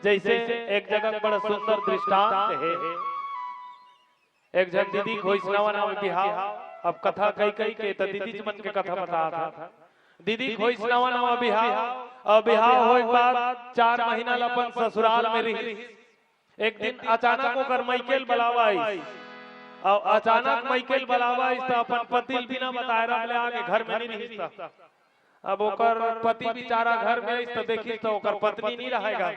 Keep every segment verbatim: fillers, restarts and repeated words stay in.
जैसे एक जगह बड़ा सुंदर दृष्टांत हे। एक झन दीदी खोइस नवा नवा बिहाव, अब कथा कई कई के त दीदी मन के कथा बतात हँव। दीदी खोइस नवा नवा बिहाव, अउ बिहाव होय के बाद चार महीना ल अपन ससुराल में रहिस। एक दिन अचानक ओकर मइके ल बलावा आइस, अउ अचानक मइके ल बलावा आइस त अपन पति ल बिना बताए रख ले आगे घर में नहीं रहिस त। अब ओकर पति बिचारा घर में आइस त देखिस त ओकर पत्नी नहीं रहेगा।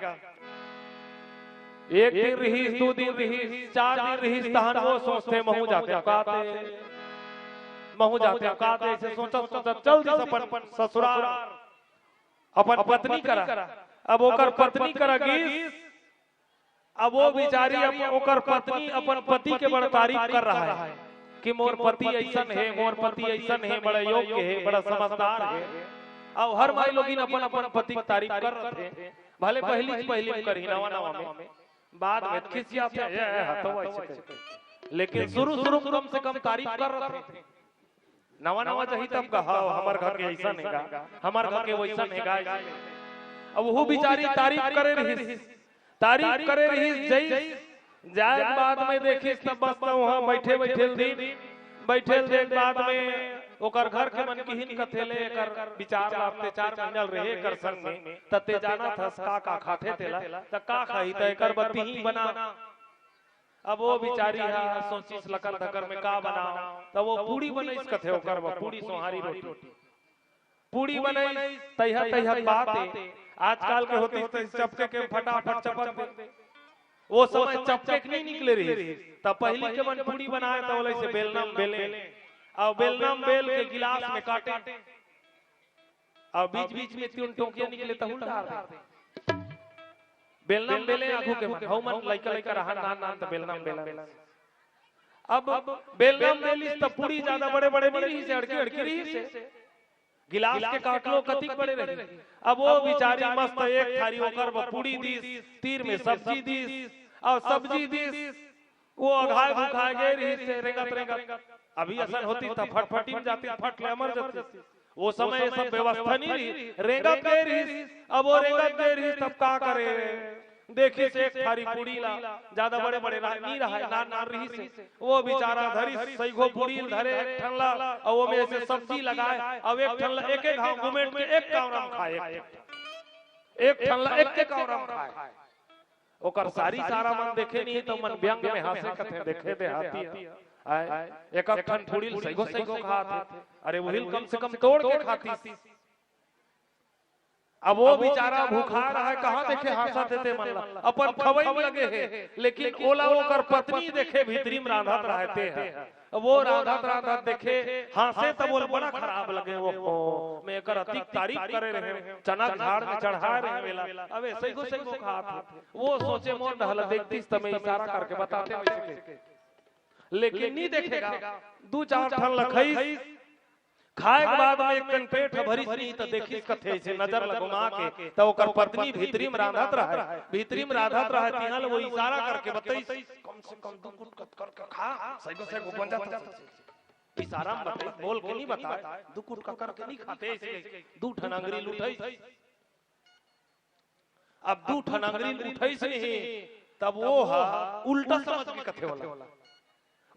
एक दिन रहिस, दू दिन रहिस, चार दिन रहिस, तहन वो सोचथे महूं जातेंव काते, महूं जातेंव काते, ऐसे सोचत सोचत चल दिस अपन ससुराल, अपन पत्नी करा। अब ओकर पत्नी करा गिस, अब वो बिचारी, अब ओकर पत्नी अपन पति के बड़ तारीफ कर रहा है कि मोर पति अइसन हे, मोर पति अइसन हे, बड़ा योग्य हे, बड़ा समझदार हे। अउ हर माई लोगिन अपन अपन पति के तारीफ कर रथे, भले पहिली पहिली करही नवा नवा में, बाद में खिसियाथे, "ए, ए, हा तो वइसे कहे।" लेकिन शुरू शुरू में कम से कम तारीफ कर रथे। नवा नवा जही तब कहा, "हमर घर के अइसन हे गा, हमर घर के वइसन हे गा।" अब वो बिचारी तारीफ करे रहिस, तारीफ करे रहिस, जइस जाए के बाद में देखिस तब बस त वहाँ बैठे बैठे ल दिन, बैठे ल देख बाद में ओकर घर के मन किहिन कथे ले एकर बिचार ला, ते चार महीना ल रहे एकर संग में, त ते जानत हस का का खाथे तेला, त का खाही त एकर बर तिही बना। अब वो बिचारी हा सोचिस लकर धकर में का बनाव, त वो पूड़ी बनइस कथे ओकर बर, पूड़ी सोहारी रोटी। पूड़ी बनइस, तइहा तइहा बात हे, आजकल के होतिस त चपके के फटाफट चपक दे। वो समय चपके के नहीं निकले रहिस, त पहिली के मन पूड़ी बनाए त ओला अइसे बेलना में बेले, अउ बेलना में बेल के गिलास में काटे, अउ बीच बीच में तीन टोकिया निकले त हुल डार दे। बेलना में बेले आघू के मन, हउ मन लइका लइका रहन नान नान त बेलना में बेलन। अब बेलना में बेलिस त पूड़ी ज्यादा बड़े बड़े नहीं रहिस हे, अड़की अड़की रहिस हे, गिलास के काट लो कतिक बड़े रही। अब वो बिचारी मस्त एक थारी ओकर बर पूड़ी दिस, तीर में सब्जी दिस, अउ सब्जी दिस, वो अघाए भुखाए गे रहिस हे, रेंगत रेंगत। अभी असन होतिस त फटफटी में जातिस, फट ले अमर जातिस। वो समय ये सब व्यवस्था नहीं रहिस, रेंगत गे रहिस। अब वो रेंगत गे रहिस तब का करे, देखिस एक थारी पूड़ी ला, ज्यादा बड़े बड़े रह-, नहीं रहय, नान नान रहिस हे। वो बिचारा धरिस सइघो पूड़ी ल धरे एक ठन ला, अउ ओमे से सब्जी लगाए, अउ एक ठन ला एक एक घांव गुमेट के एक कौरा म खाए, एक ठन ला एक एक कौरा म खाए। ओकर सारी सारा मन देखे नहीं त मन व्यंग में हंसे कथे, "देखे देहाती हे, आय, एक एक ठन पूड़ी ल सइघो सइघो खात हे, अरे वही ल कम से कम तोड़ के खातिस।" अब वो बिचारा भूखा रहय, कहाँ देखे हंसत हे ते मन ला, अपन खवई में लगे हे, लेकिन ओला ओकर पत्नी देखे भीतरी में रांधत रहय ते ह। अब वो रांधत रांधत देखे, हंसे त ओला बड़ा खराब लगे, "ओहो, मैं एकर अतिक तारीफ करे रहेंव, चना के झाड़ में चढ़ाए रहेंव एला, अब ए सइघो सइघो खात हे।" वो सोचे, "मोर डहर ल देखतिस त मैं इशारा करके बतातेंव वइसे के।" लेकिन नहीं देखे गा, दू चार ठन ल खइस, खाए के बाद में एक कन पेट ह भरिस नहीं त देखिस कथे अइसे नजर ल घुमा के, त ओकर पत्नी भीतरी में रांधत रहय, भीतरी में रांधत रहय, तिहां ल वो इशारा करके बतइस, "कम से कम दू कुटका करके खा, सइघो सइघो बन जात हे।" इशारा में बतइस, बोल के नहीं बताय, "दू कुटका करके नहीं खाते," अइसे दू ठन अंगरी ल उठइस। अब दू ठन अंगरी ल उठइस नहीं, तब वो ह उल्टा समझ के कथे ओला,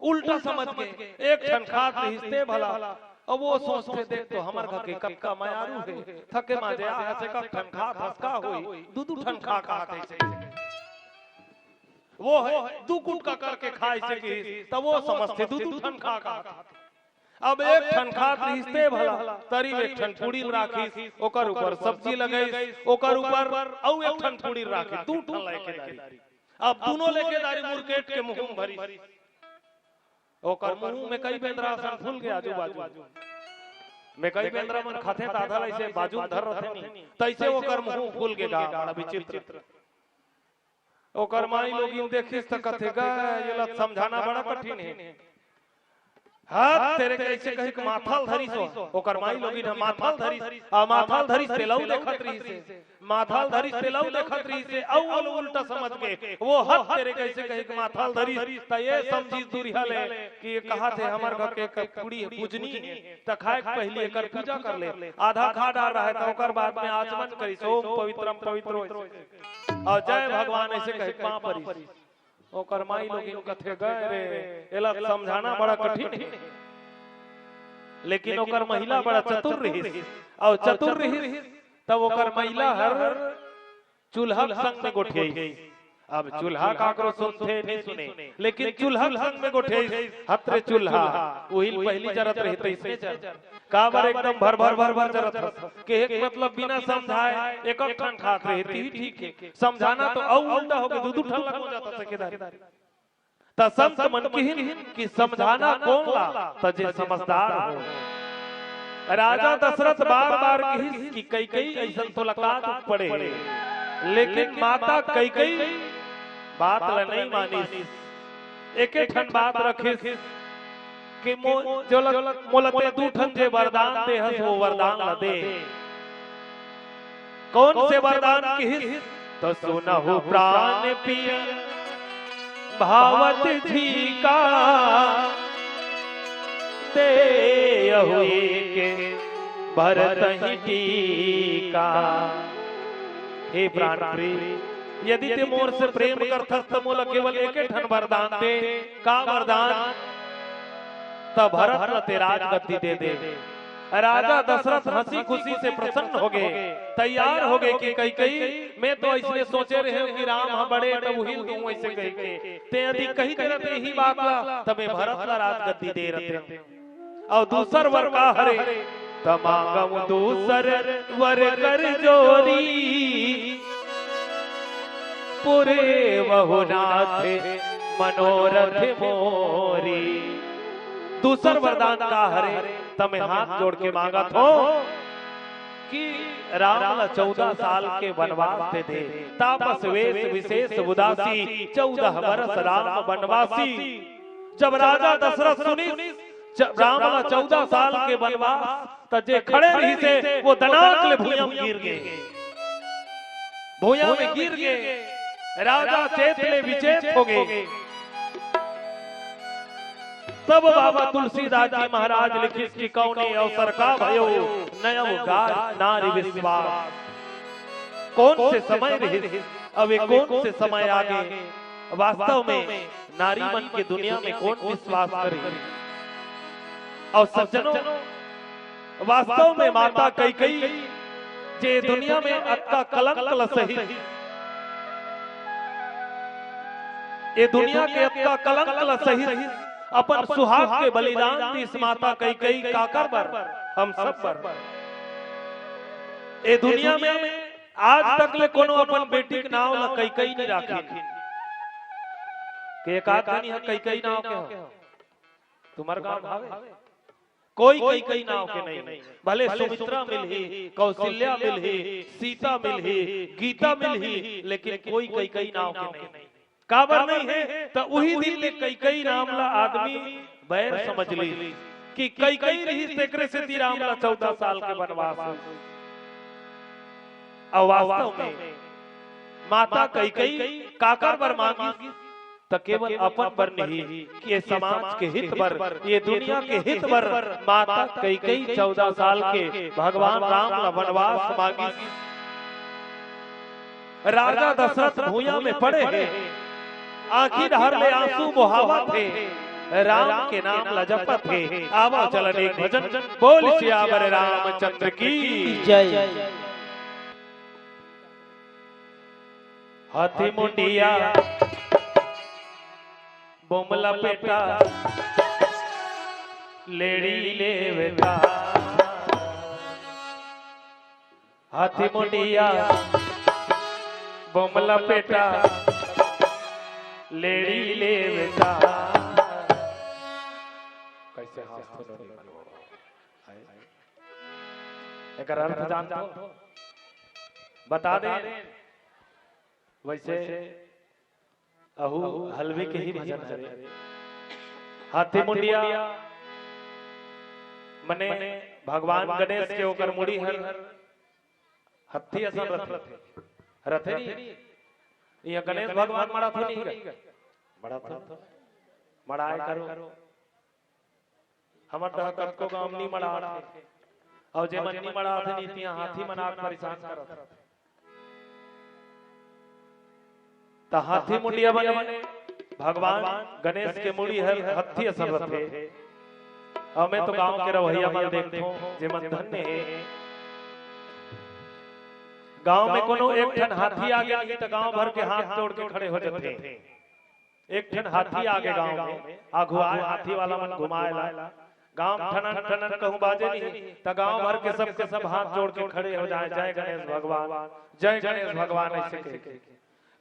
उल्टा समझ के एक ठन खात रहिस ते भला। अब वो सोचथे, "देख तो हमर घर के कतका मयारू हे, थके मांजे आ हस, एक ठन खात हस का होही, दू दू ठन खा खात हे।" वो ह दू कुटका करके खाय से किहिस, त वो समझथे दू दू ठन खा खात हे। अब एक ठन खात रहिस ते भला, तरी में एक ठन पूड़ी ल राखिस, ओकर ऊपर सब्जी लगइस, ओकर ऊपर अउ एक ठन पूड़ी ल राखिस, दू ठन ल एके दारी। अब दूनों ल एके दारी मुरकेट के मुंह में भरिस। ओकर मुंह में कई बेंदरा असन फूल गे आजू बाजू। में कई बेंदरा मन खाथे त आधा ल अइसे बाजू में धर रथे नहीं, तइसे ओकर मुंह फूल गे गा, बड़ा विचित्र। ओकर माई लोगिन देखिस त कथे, "गा, एला समझाना बड़ा कठिन हे।" "हत तेरे के," अइसे कहिके माथा ल धरिस हो। ओकर माई लोगिन ह माथा ल धरिस, अउ माथा ल धरिस तेला उ देखत रहिस हे। माथा ल धरिस तेला उ देखत रहिस हे, अउ ओला उल्टा समझ के वो "हत तेरे के," अइसे कहिके माथा ल धरिस, त ये समझिस दुरिहा ले कि ये कहत हे हमर घर के एक कुड़ी हे पूजनी हे, त खाए के पहिली एकर पूजा कर ले। आधा खा डार रहे त ओकर बाद में आचमन करिस, "ओम पवित्रम पवित्रो," अइसे। अउ जय भगवान अइसे कहे पाँव परिस। ओकर माई लोगिन कथे, "गय रे, एला समझाना बड़ा कठिन हे।" लेकिन ओकर महिला बड़ा चतुर रिहिस, अउ चतुर रिहिस, तब ओकर महिला हर चूल्हा के संग में गोठियाइस। अब चूल्हा काकरो सुनथे, नइ सुने, लेकिन चूल्हा के संग में गोठियाइस, "हत रे चूल्हा, उहिल पहिली जरत रहे तइसने जर।" काबर एकदम भर भर भर भर जरत हस? कहे के मतलब बिना समझाए एक एक ठन खात रहे, तिही ठीक हे। समझाना तो अउ उल्टा होगे, दू दू ठन ला गोंजात हस एके दारी। त संत मन किहिन कि समझाना कोन ला, त जे समझदार हो। राजा दशरथ बार बार किहिस कि कैकई अइसन तोला का दुख पड़े हे, लेकिन माता कैकई बात ला नइ मानिस। एके ठन बात रखिस कि मो-, जोला, मोला ते दू ठन जे वरदान दे हस, वो वरदान ला दे। कोन से वरदान किहिस? त सुनहु प्रान पिय भावत जी का, देहु एक भरतहि टीका। हे प्राण प्रिय, यदि ते मोर से प्रेम करथस, त मोला केवल एके ठन वरदान दे। का वरदान? त भरत ल ते राजगद्दी दे दे। राजा दशरथ हंसी खुशी से प्रसन्न होगे, तैयार होगे कि कैकई, मैं तो अइसने सोचे रहेंव कि राम ह बड़े, त उही ल दूं अइसे कहिके। ते यदि कहि देते ही बात ला, त मैं भरत ला राजगद्दी दे रहतेंव। अउ दूसर वर का हरे? त मांगव दूसर वर कर जोरी, पुरे वहु नाथ मनोरथ मोरी। दूसर वरदान का हरे? त मैं हाथ जोड़ के मांगत हों कि राम ला चौदह साल के वनवास दे दे, तापस वेश विशेष उदासी, चौदह बरस राम वनवासी। जब राजा दशरथ सुनिस, च-, राम ला चौदह साल के वनवास, त जे खड़े रहिसे, वो दनाक ले भुइयां में गिर गे। भुइयां में गिर गे। राजा चेत ले विचेत होगे। तब बाबा तुलसीदास जी महाराज लिखिस कि कौने अवसर का भयो नयव गाय नारी विश्वास। कौन से समय रहिस, अउ ए कौन से समय आगे। वास्तव में नारी मन के दुनिया में कौन विश्वास करे? अउ सज्जनों, वास्तव में माता कैकई जे दुनिया में अतका कलंक ल सहिस, ए दुनिया के अतका कलंक ल सहिस, अपन सुहाग के बलिदान दीस माता कैकई काकर बर? हम सब बर। ए दुनिया में आज तक ले कोनो अपन बेटी के नाव ल कैकई नइ राखिन। के एक आध जनी ह कैकई नाव के हो? तुम्हर गांव भावे? कोई कैकई नाव के नहीं। भले सुमित्रा मिलही, कौशल्या मिलही, सीता मिलही, गीता मिलही, लेकिन कोई कैकई नाव के नहीं। काबर नहीं हे? त उही दिन ले कैकई नाम ला आदमी बैर समझ ली कि कैकई रहिस, तेकरे सेती राम ला चौदह साल के वनवास होइस। अउ वास्तव में माता कैकई काकर बर मांगिस? त केवल अपन बर नहीं, कि ये समाज के हित बर, ये दुनिया के हित बर माता कैकई चौदह साल के भगवान राम ला वनवास मांगिस। राजा दशरथ भुइयां में पड़े हे, आंखी डहर ले आंसू बोहावत हे, राम के नाम ला जपत हे। आवव चलन एक भजन, बोल सियावर रामचंद्र की जय। हाथी मुंडिया, बोमला पेटा, लेड़ी लेवता। हाथी मुंडिया, बोमला पेटा, लेड़ी लेवता। कैसे हाथ तो नहीं मारो। एकर अर्थ जानथो? बता दे। वैसे अहू हल्बी के ही भजन हरे। हाथी मुंडिया मने भगवान गणेश के ओकर मुड़ी हर हत्थी असन रथे। रथे नहीं? इहाँ गणेश भगवान मड़ाथो नहीं गा? मड़ाथो। मड़ाए करो। हमर तह कतको गांव नी मड़ाथे। अउ जे मन नी मड़ाथे नी तिहाँ हाथी मन आके परेशान करत। त हाथी मुंडिया बने भगवान गणेश के मुड़ी हर हत्थी असन रथे। अउ मैं तो गांव के रवैया मन देखथों, जेमन धन्य हे। गांव में कोनो एक ठन हाथी आगे नहीं त गांव भर के हाथ जोड़ के खड़े हो जाथे। एक ठन हाथी आगे गांव में, आघू आए हाथी वाला मन घुमाए ला, गांव ठनन ठनन कहूं बाजे नहीं, त गांव भर के सब के सब हाथ जोड़ के खड़े हो जाए, "जय गणेश भगवान, जय गणेश भगवान," ऐसे कह के।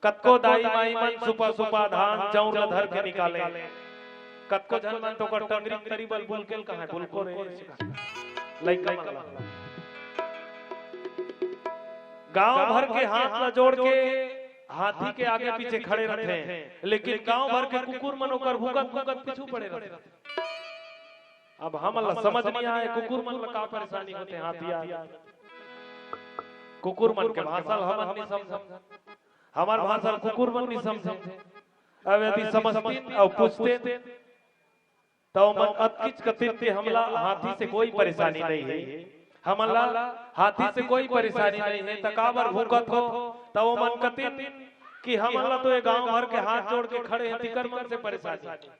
कतको दाई माई मन सुपा सुपा धान चाउर ल धर के निकाले, कतको झन मन तो ओकर टंगरी तरी बल बुलकेल कहां बुलको रे, लइका मन ला। गांव भर के हाथ ला जोड़ के हाथी के आगे पीछे खड़े रथे, लेकिन गांव भर के कुकुर मन ओकर भूकत भूकत पीछू पड़े रथे। अब हमन ला समझ नहीं आए, कुकुर मन ला का परेशानी होथे हाथी आगे। कुकुर मन के भाषा ल हमन नहीं समझन, हमर भाषा ल कुकुर मन नहीं समझे। अब यदि समझतिन अउ पूछतिन, त ओमन अतकिच कतिन के हमला हाथी से कोई परेशानी नहीं हे, हमला हाथी से कोई परेशानी नहीं हे, त काबर भूकत हो? त ओमन कतिन कि हमला तो ये गांव भर के हाथ जोड़ के खड़े हे, तिकर मन से परेशानी।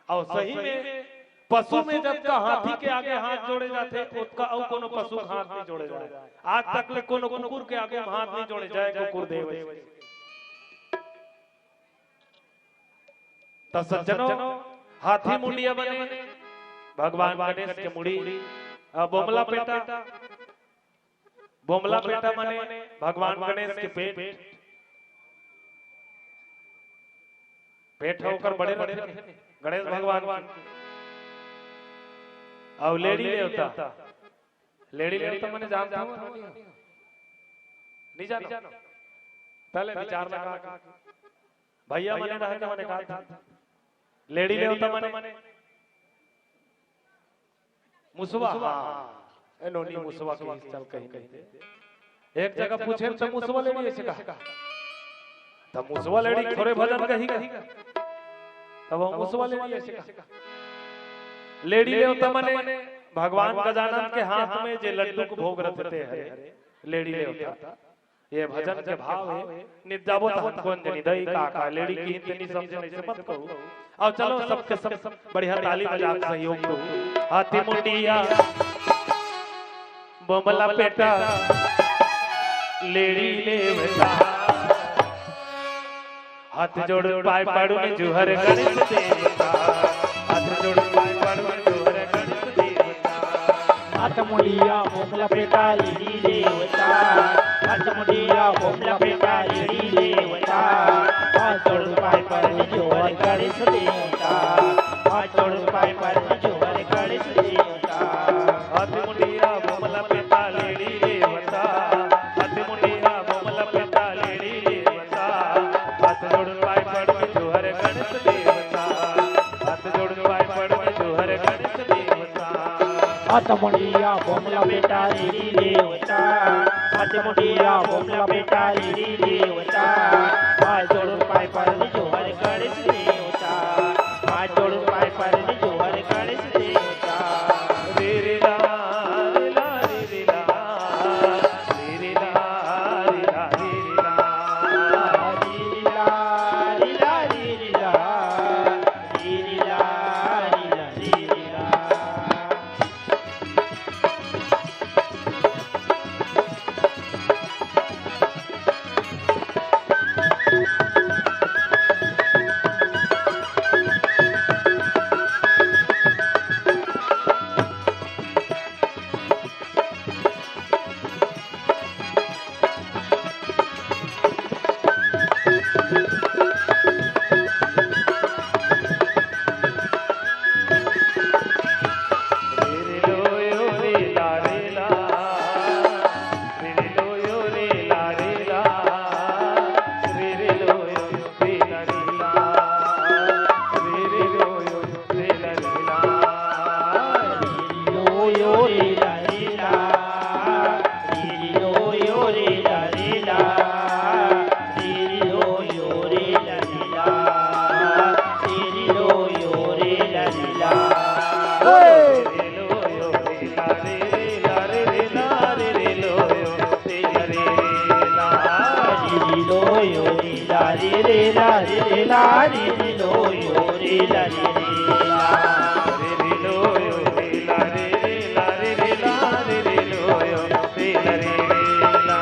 अउ सही में पशु में जतका हाथी के आगे हाथ जोड़े जाथे, ओतका अउ कोनो पशु के हाथ नहीं जोड़े जाए। आज तक ले कोनो कुकुर के आगे हाथ नहीं जोड़े जाए, कुकुर देव। त सज्जनों, हाथी मुंडिया बने भगवान गणेश के मुड़ी, अ, बोमला पेटा, बोमला पेटा माने भगवान गणेश के पेट, पेट ह ओकर बड़े रथे गणेश भगवान के। अउ लेड़ी लेवता, लेड़ी लेवता माने जानत हो? नहीं जानो? पहले विचार लगा के। भैया माने रहा के माने का था? लेड़ी लेवता माने मुसवा, हाँ। ए नोनी मुसवा के चल कहीं नहीं। एक जगह पूछे त मुसवा लेड़ी ऐसे कहा। त मुसवा लेड़ी थोरे भजन कही। तब वो मुसवा लेड़ी ऐसे कहा। लेड़ी लेवता माने भगवान गजानन के हाथ में जे लड्डू के भोग रखते हैं, लेड़ी लेवता। ये भजन के भाव हे। नित जाबो त हमको अंजनी दई का का लेड़ी की हिंद नहीं समझे, नहीं से मत कहू। अउ चलो सबके सब बढ़िया ताली बजा के सहयोग दो। हाथी मुंडिया बोमला पेटा लेड़ी लेवता। हाथ जोड़ पाय पाड़ू में जुहर गणेश देवता। हाथ जोड़ पाय पाड़ू में जुहर गणेश देवता। हाथ मुंडिया बोमला पेटा लेड़ी लेवता। हाथ मुंडिया बोमला पेटा लेड़ी लेवता। हाथ जोड़ पाय पाड़ू में जुहर गणेश देवता। हाथ जोड़ पाय पाड़ू में जुहर गणेश देवता। हाथ मुंडिया बोमला पेटा लेड़ी लेवता। हाथ मुंडिया बोमला पेटा लेड़ी लेवता। हाथ जोड़ पाय पाड़ू में जुहर गणेश देवता। हाथ जोड़ पाय पाड़ू में जुहर गणेश देवता। हाथ मुंडिया बोमला पेटा लेड़ी लेवता। हाथ मुंडिया बोमला पेटा लेड़ी लेवता। हाथ जोड़ पाय पाड़ू में जुहर गणेश देवता। हाथ जोड़ पाय पाड़ू में जुहर गणेश देवता। रे रे ला, ला रे रे ला, रे रे ला, रे ला, रे रे ला। रे रे ला, रे ला, रे रे ला, रे रे ला, रे रे ला, रे रे ला। ला रे रे लो यो रे ला रे रे ला। रे रे लो यो रे ला रे रे ला रे रे लो यो रे ला रे रे ला।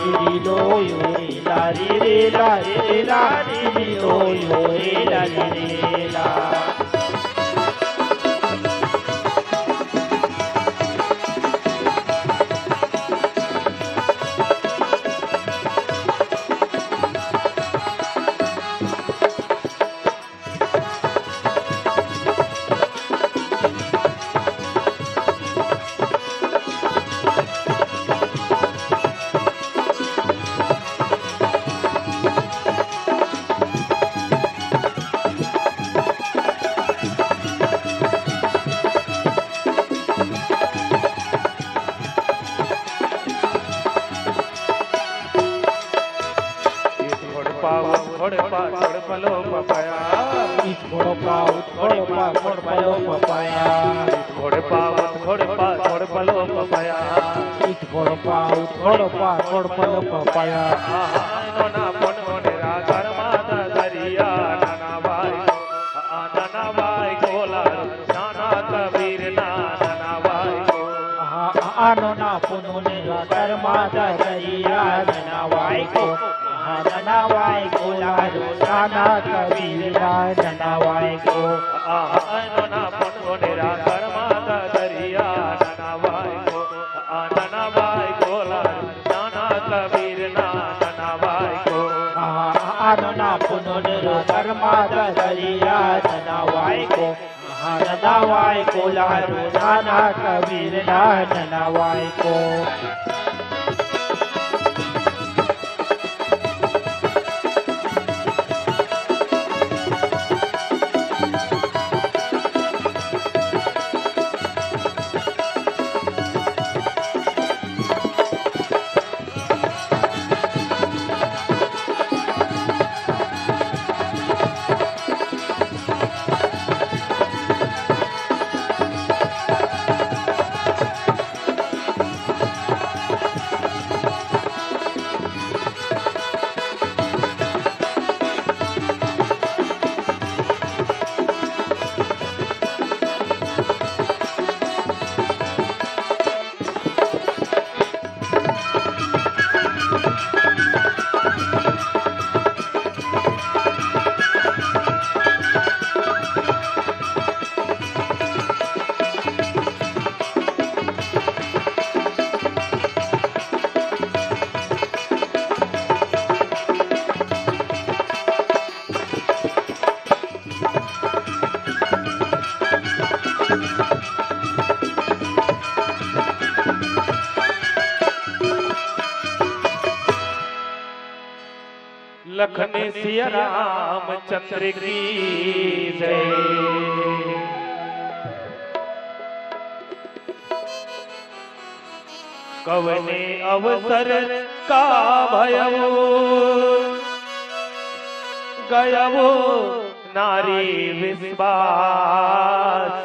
रे रे लो यो रे ला रे रे ला रे रे ला रे रे लो यो रे ला रे रे ला। इत खोड़पा, उत खोड़पा, खोड़पलो पपाया। इत खोड़पा, उत खोड़पा, खोड़पलो पपाया। इत खोड़पा, उत खोड़पा, खोड़पलो पपाया। इत खोड़पा, उत खोड़पा, खोड़पलो पपाया। आहा, नोना पुन नोने रागर माता दरिया, नना बाई, आ, नना बाई कोला, नाना कबीर ना, नना बाई को। आहा, आ, नोना पुन नोने रागर माता दरिया, नना बाई को। आहा, नना बाई कोला, नाना कबीर ना, नना बाई को। आहा, नोना पुन नोने रागर माता दरिया, नना बाई को। आ, नना बाई कोला, नाना कबीर ना, नना बाई को। आहा, आ, नोना पुन नोने रागर माता दरिया, नना बाई को। आहा, नना बाई कोला, नाना कबीर ना, नना बाई को। लखन सिया रामचंद्र की जय। कवने अवसर का भयउ गयउ नारी विश्वास,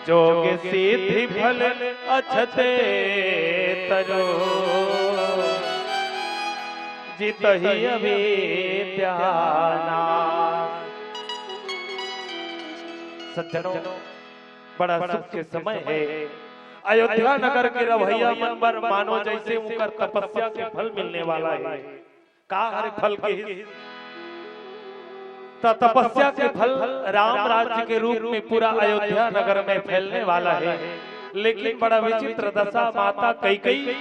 जोग सिद्धि फल अछते तरो, जितहि अविद्या नाश। सज्जनों, बड़ा सुख के समय हे। अयोध्या नगर के रहवइया मन बर मानो जइसे उंकर तपस्या के फल मिलने वाला हे। का हरे फल किहिस? त तपस्या के फल राम राज्य के रूप में पूरा अयोध्या नगर में फैलने वाला हे। लेकिन बड़ा विचित्र दशा, माता कैकई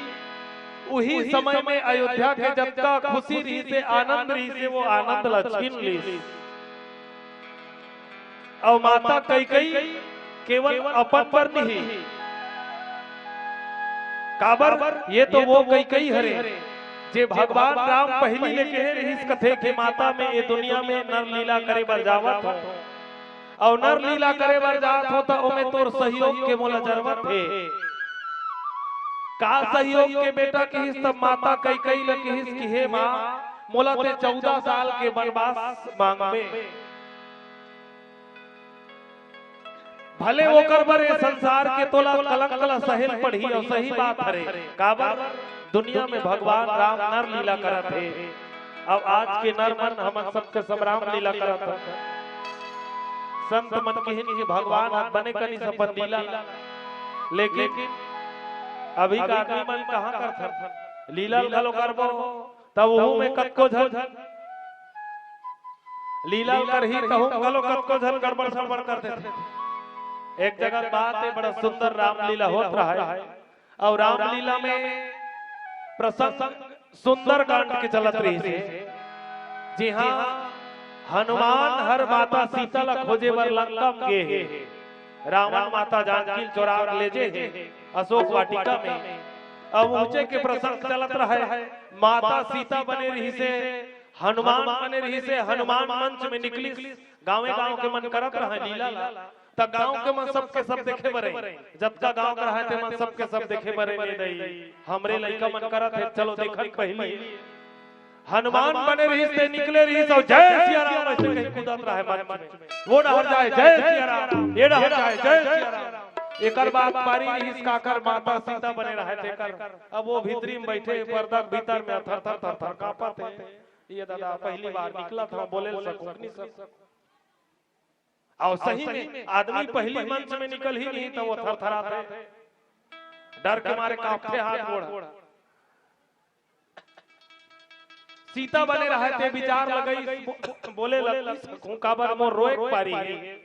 उही समय में अयोध्या के जतका खुशी रहिसे, आनंद रहिसे, वो आनंद ला छीन लिस। अउ माता कैकई केवल अपन बर नहीं, काबर ये तो वो कैकई हरे जे भगवान राम पहिली ले केहे रहिस, कथे कि माता, मैं ये दुनिया में नर लीला करे बर जावत हंव, अउ नर लीला करे बर जात हंव त ओमे तोर सहयोग के मोला जरूरत हे। का सहयोग के बेटा किहिस? तब माता कैकई ल किहिस कि हे माँ, मोला ते चौदह साल के वनवास मांगबे। भले ओकर बर ए संसार के तोला कलंक ला सहे ल पड़ही, अउ सही बात हरे, काबर दुनिया में भगवान राम नर लीला करत हे। अब आज के नर मन हमन सबके सब रामलीला करत हन। संत मन किहिन कि भगवान ह बने करिस अपन लीला, लेकिन अभी का आदमी मन कहाँ करथन? लीला घलो करबो, तब ओहू में कतको झन लीला करही, तहू घलो कतको झन गड़बड़ सड़बड़ कर देथे। एक जगह बात हे, बड़ा सुंदर रामलीला होत रहय, अउ रामलीला में प्रसंग सुंदरकांड के चलत रहिस हे, जिहां हनुमान हर माता सीता ला खोजे बर लंका में गे हे। रावण माता जानकी ल चोरा के ले जे हे अशोक वाटिका में। अब उहचे के प्रसंग चलत रहय, माता सीता बने रहिस हे, हनुमान बने रहिस हे। हनुमान मंच में निकलिस, गांवे गांव के मन करत रहय लीला ला, त गांव के मन सबके सब देखे बर आय, जतका गांव के रहय ते मन सबके सब देखे बर आय। ले दई, हमरे लइका मन करत हे, चलो देखन पहिली। हनुमान बने रहिस ते निकले रहिस अउ जय सिया राम अइसे कहि कूदत रहय मंच में। वो डहर जाय जय सिया राम, ये डहर जाय जय सिया राम। एकर बाद पारी रहिस काकर, माता सीता बने रहय तेकर। अब वो भीतरी में बइठे, पर्दा के भीतर में थर थर थर थर कांपत हे। ये दादा पहिली बार निकलत हंव, बोले ल सकूं कि नइ सकूं। अउ सही में आदमी पहिली मंच में निकलही नहीं त वो थरथराथे, डर के मारे कांपथे हाथ गोड़। सीता बने रहय ते बिचार लगइस, बो-, बोले ल नइ सकूं, काबर मोर रोए के पारी हे,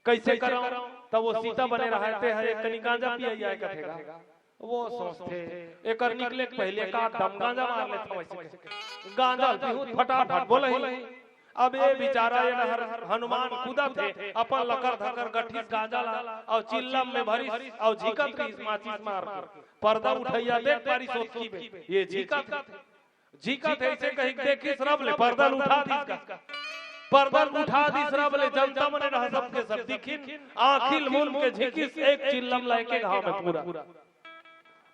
कइसे करंव? त वो सीता बने रहय ते ह एक कनी गांजा पियइया आय कथे गा। वो सोचथे, एकर निकले के पहिली एकाध दम गांजा मार लेथंव अइसे कहिके। गांजा ल पीहूं त फटाफट बोलही। अब ये बिचारा ये डहर हनुमान कूदत हे, अपन लकर धकर गठिस गांजा ला, अउ चिल्लम में भरिस, अउ झिकत रहिस माचिस मार के। पर्दा उठइया देख पारिस ओतकी में, ये झिकत हे। झिकत हे अइसे कहिके देखिस रब ले, पर्दा ल उठा दिस गा। पर्दा ल उठा दिस रब ले, जनता मन डहर सबके सब दिखिन, आंखी ल मूंद के झिकिस, एक चिल्लम ला एके घांव में पूरा।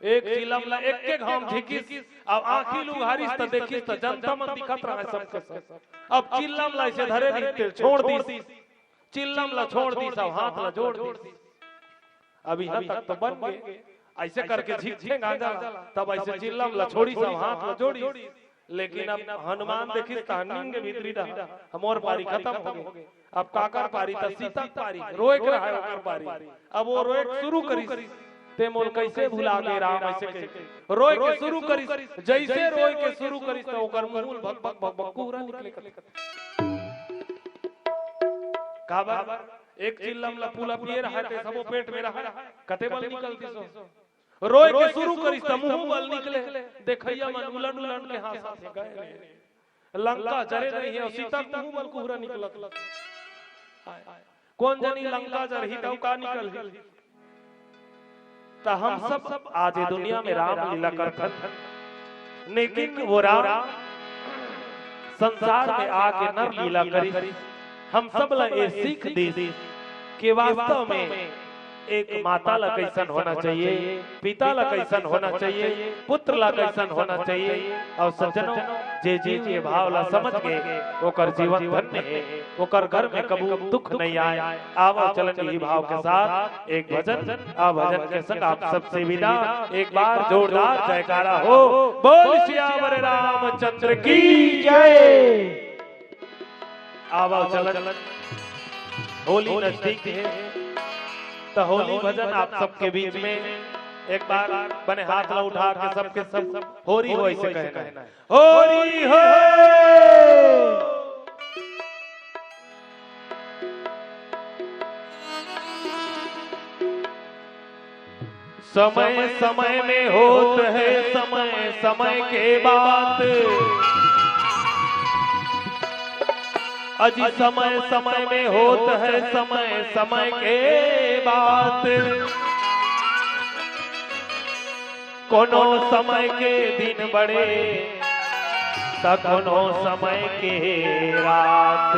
एक चिल्लम ला एके घांव झिकिस, अब आंखी ल उघारिस त देखिस त जनता मन दिखत रहय सबके सब। अब चिल्लम ला अइसे धरे रहिस ते छोड़ दिस, चिल्लम ला छोड़ दिस, अब हाथ ला जोड़ दिस। अब इहां तक तो बन गे, अइसे करके झिकथे गांजा ला, तब अइसे चिल्लम ला छोड़िस, अब हाथ ला जोड़िस। लेकिन अब हनुमान देखिस त निंगे भीतरी डहर, हमर पारी खतम होगे। अब काकर पारी? त सीता के पारी, रोए के रहय ओकर पारी। अब वो रोए के शुरू करिस, ते मोल कइसे भुला गे राम, अइसे कहिके रोए के शुरू करिस। जइसे रोए के शुरू करिस त ओकर मुंह ले भक भक भक भक कुहरा निकले कथे। काबर? एक चिल्लम ला पूरा पिए रहय ते सबो पेट में रहय, कते बल निकलतिस ओ। रोए के शुरू करिस त मुंह बल निकले, देखइया मन उलट उलट के हांसथे, गय रे। लंका जरे नइ हे, अउ सीता के मुंह बल कुहरा निकलत। आय, कोन जनी लंका जरही त अउ का निकलही? त हम सब आज ये दुनिया में रामलीला करथन, लेकिन वो राम संसार में आके नर लीला करिस। हम सब ला ये सीख दिस कि वास्तव में एक माता ला कइसन होना चाहिए, पिता ला कइसन होना चाहिए, पुत्र ला कइसन होना चाहिए। अउ सज्जनों, जे जीव ये भाव ला समझ गे, ओकर जीवन धन्य हे, ओकर घर में कभू दुख नइ आय। आवव चलन इही भाव के साथ एक भजन, अउ भजन के संग आप सबसे विदा। एक बार जोरदार जयकारा हो, बोल सियावर रामचंद्र की जय। आवव चलन, होली नजदीक हे, त होली भजन आप सबके बीच में एक बार बने हाथ ला उठा के सबके सब होरी हो अइसे कहना हे। होरी हो। समय समय में होत हे समय समय के बात। अजी समय समय में होत हे समय समय के बात। कोनो समय के दिन बड़े, त कोनो समय के रात।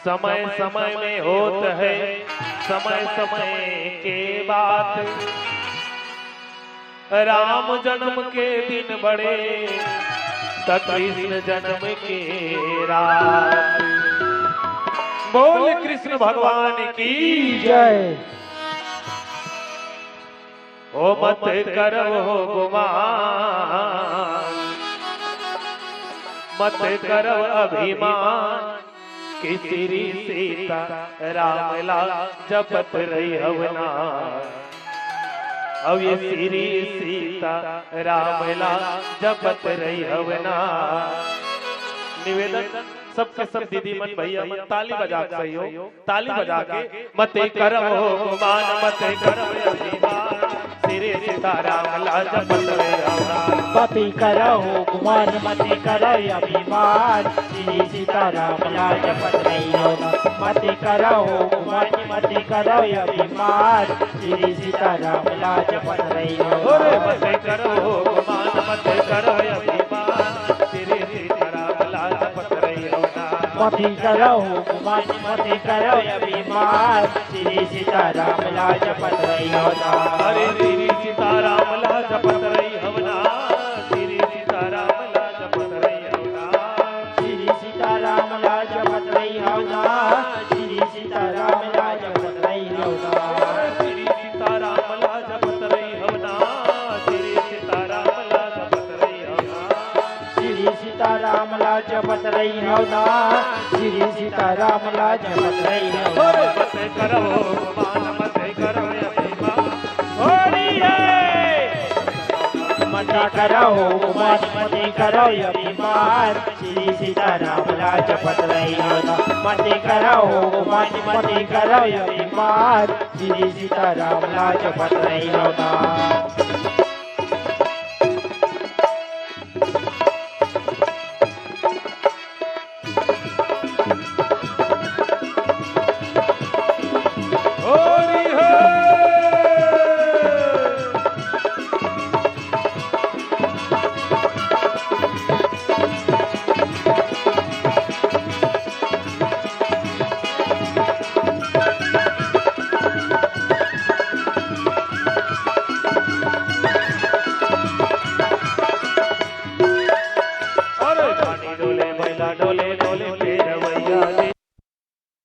समय समय में होत हे समय समय के बात। राम जन्म के दिन बड़े, त कृष्ण जन्म के रात। बोल कृष्ण भगवान की जय। ओ मत करव हो गुमान, मत करव अभिमान कि श्री सीता राम ला जपत रही हवना। अब ये श्री सीता राम ला जपत रही हवना। निवेदन, सबके सब दीदी मन, भैया मन, ताली बजा के सही हो, ताली बजा के। मत करव गुमान, मत करव अभिमान, श्री सीताराम ला जपत रही हवना। मत करव गुमान, मत करव अभिमान, श्री सीताराम ला जपत रही हवना। मत करव गुमान, मत करव अभिमान, श्री सीताराम ला जपत रही हवना। अरे मत करव गुमान, मत करव अभिमान, श्री सीताराम ला जपत रही हवना। मत करव गुमान, मत करव अभिमान, श्री सीताराम ला जपत रही हवना। अरे श्री सीताराम ला जपत रही हवना, श्री सीताराम ला जपत रही हवना। श्री सीताराम ला जपत रही हवना, श्री सीताराम ला जपत रही हवना। श्री सीताराम ला जपत रही हवना, श्री सीताराम ला जपत रही हवना। श्री सीताराम ला जपत रही हवना, श्री सीताराम ला जपत रही हवना। अरे मत करव गुमान, मत करव अभिमान। होली है। मत करव गुमान, मत करव अभिमान, श्री सीताराम ला जपत रही हवना। मत करव गुमान, मत करव अभिमान, श्री सीताराम ला जपत रही हवना।